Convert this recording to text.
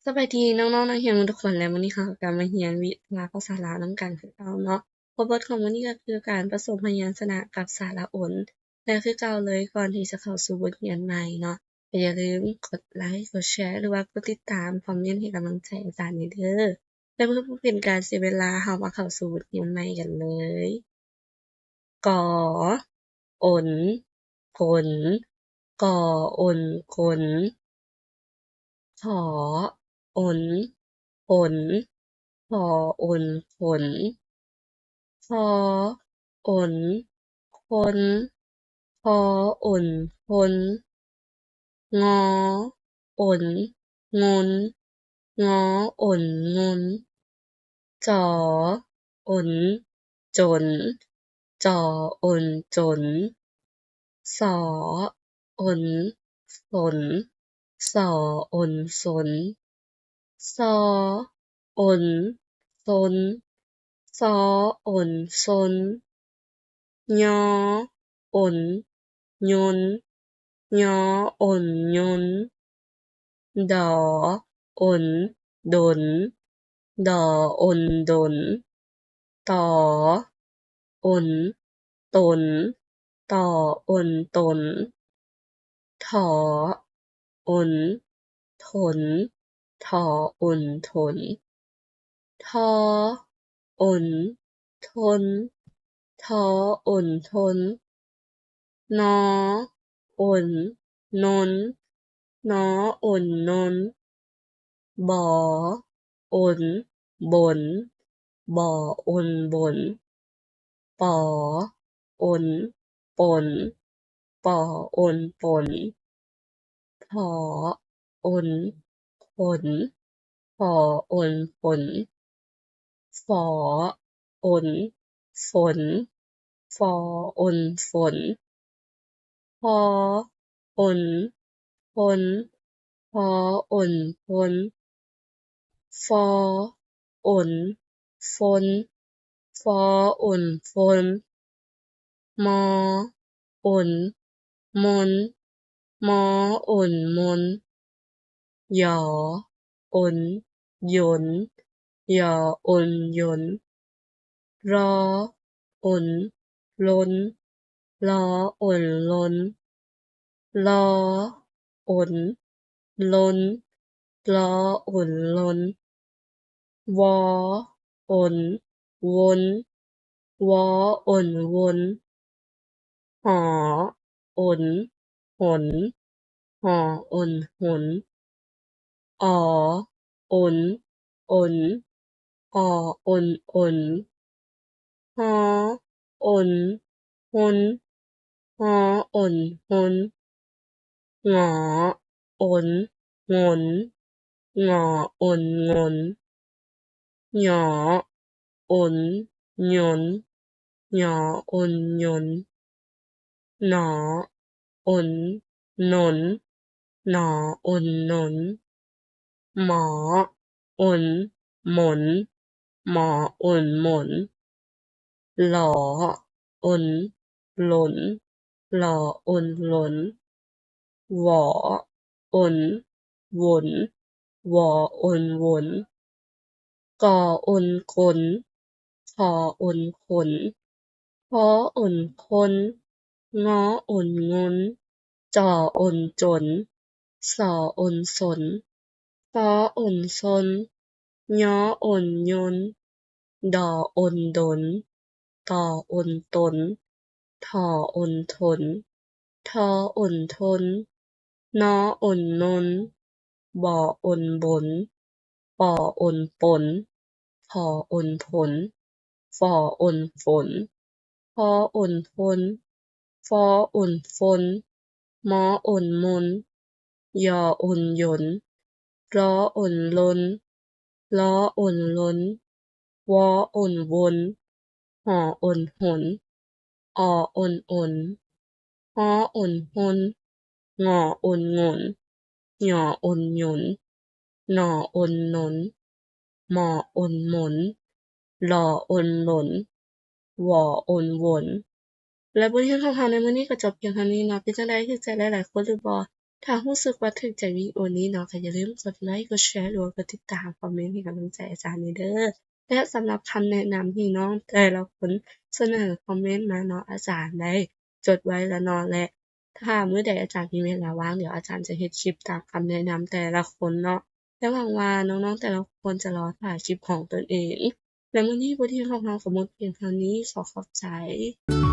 ສະບາຍດີນ້ອງໆນັກຮຽນທຸກຄົນ ແລະ ມື້ນີ້ເຮົາກໍກັບມາຮຽນວິຊາພາສາລາວນຳກັນຄືເກົ່າເນາະ. ຫົວບົດຂອງມື້ນີ້ກໍຄືການປະສົມພະຍັນຊະນະກັບສະລະອົນ ແລະ ຄືເກົ່າເລີຍ ກ່ອນທີ່ຈະເຂົ້າສູ່ບົດຮຽນໃໝ່ເນາະ ກໍຢ່າລືມກົດໄລ ກົດແຊ ຫຼືວ່າກົດຕິດຕາມ ຄອມເມັນໃຫ້ກຳລັງໃຈອາຈານແດ່ເດີ. ແລະ ເພື່ອບໍ່ເປັນການເສຍເວລາ ເຮົາມາເຂົ້າສູ່ບົດຮຽນໃໝ່ກັນເລີຍ. ກ ອົນ ກົນ ກ ອົນ ກົນ ຂ ອົນ ຂົນ ຂ ອົນ ຂົນ ຄ ອົນ ຄົນ ຄ ອົນ ຄົນ ງ ອົນ ງົນ ງ ອົນ ງົນ ຈ ອົນ ຈົນ ຈ ອົນ ຈົນ ສ ອົນ ສົນ ສ ອົນ ສົນ ຊ ອົນ ສົນ ຊ ອົນ ສົນ ຍ ອົນ ຍົນ ຍ ອົນ ຍົນ ດ ອົນ ດົນ ດ ອົນ ດົນ ຕ ອົນ ຕົນ ຕ ອົນ ຕົນ ຖ ອົນ ທົນ ຖ ອົນ ທົນ ທ ອົນ ທົນ ທ ອົນ ທົນ ນ ອົນ ນົນ ນ ອົນ ນົນ ບ ອົນ ບົນ ບ ອົນ ບົນ ປ ອົນ ປົນ ປ ອົນ ປົນ ຜ ອົນ ຂົນ ຜ ອົນ ຂົນ ຝ ອົນ ຝົນ ຝ ອົນ ຝົນ ພ ອົນ ພົນ ພ ອົນ ພົນ ຟ ອົນ ຝົນ ຟ ອົນ ຝົນ ມ ອົນ ມົນ ມ ອົນ ມົນ ຢ ອົນ ຍົນ ຢ ອົນ ຍົນ ຣ ອົນ ລົນ ລ ອົນ ລົນ ລ ອົນ ລົນ ລ ອົນ ລົນ ວ ອົນ ວົນ ວ ອົນ ວົນ ຫ ອົນ ຫົນ ຫ ອົນ ຫົນ ອໍ ອົນ ອົນ ອໍ ອົນ ອົນ ຮ ອົນ ຫົນ ຮ ອົນ ຫົນ ງ ອົນ ງົນ ງ ອົນ ງົນ ຍ ອົນ ຍົນ ຍ ອົນ ຍົນ ນ ອົນ ນົນ ນ ອົນ ນົນ ມ ອົນ ມົນ ມ ອົນ ມົນ ຫຼ ອົນ ລົນ ຫຼ ອົນ ລົນ ວ ອົນ ວົນ ວ ອົນ ວົນ ກ ອົນ ກົນ ຂ ອົນ ຂົນ ຂ ອົນ ຄົນ ງ ອົນ ງົນ ຈ ອົນ ຈົນ ສ ອົນ ສົນ ຊ ອົນ ສົນ ຍ ອົນ ຍົນ ດ ອົນ ດົນ ຕ ອົນ ຕົນ ຖ ອົນ ທົນ ທ ອົນ ທົນ ນ ອົນ ນົນ ບ ອົນ ບົນ ປ ອົນ ປົນ ຜ ອົນ ພົນ ຝ ອົນ ຝົນ ພ ອົນ ພົນ ຟ ອົນ ຝົນ ມ ອົນ ມົນ ຍ ອົນ ຍົນ ລ ອົນ ລົນ ລ ອົນ ລົນ ວ ອົນ ວົນ ຫ ອົນ ຫົນ ອໍ ອົນ ອົນ ຮ ອົນ ຫົນ ງ ອົນ ງົນ ຍ ອົນ ຍົນ ນ ອົນ ນົນ ມ ອົນ ມົນ ລ ອົນ ລົນ ວ ອົນ ວົນ ແລະ ບົດຮຽນຂອງເຮົາໃນມື້ນີ້ກໍຈົບພຽງເທົ່ານີ້ເນາະ. ເປັນຈັ່ງໃດ? ຖືກໃຈຫຼາຍໆຄົນຫຼືບໍ່? ຖ້າຮູ້ສຶກວ່າຖືກໃຈວິດີໂອນີ້ເນາະ ກໍຢ່າລືມກົດໄລ ກົດແຊ ຫຼືວ່າກົດຕິດຕາມ ຄອມເມັນໃຫ້ກຳລັງໃຈອາຈານແດ່ເດີ. ແລະ ສຳລັບຄຳແນະນຳທີ່ນ້ອງແຕ່ລະຄົນສະເໜີຄອມເມັນມາເນາະ ອາຈານໄດ້ຈົດໄວ້ແລ້ວເນາະ ແລະ ຖ້າມື້ໃດອາຈານມີເວລາວ່າງ ດຽວອາຈານຈະເຮັດຄລິບຕາມຄຳແນະນຳແຕ່ລະຄົນເນາະ ແລະ ຫວັງວ່ານ້ອງໆແຕ່ລະຄົນຈະລໍຖ້າຄລິບຂອງຕົນເອງ. ແລະ ມື້ນີ້ບົດຮຽນຂອງເຮົາກໍໝົດພຽງເທົ່ານີ້. ຂໍຂອບໃຈ.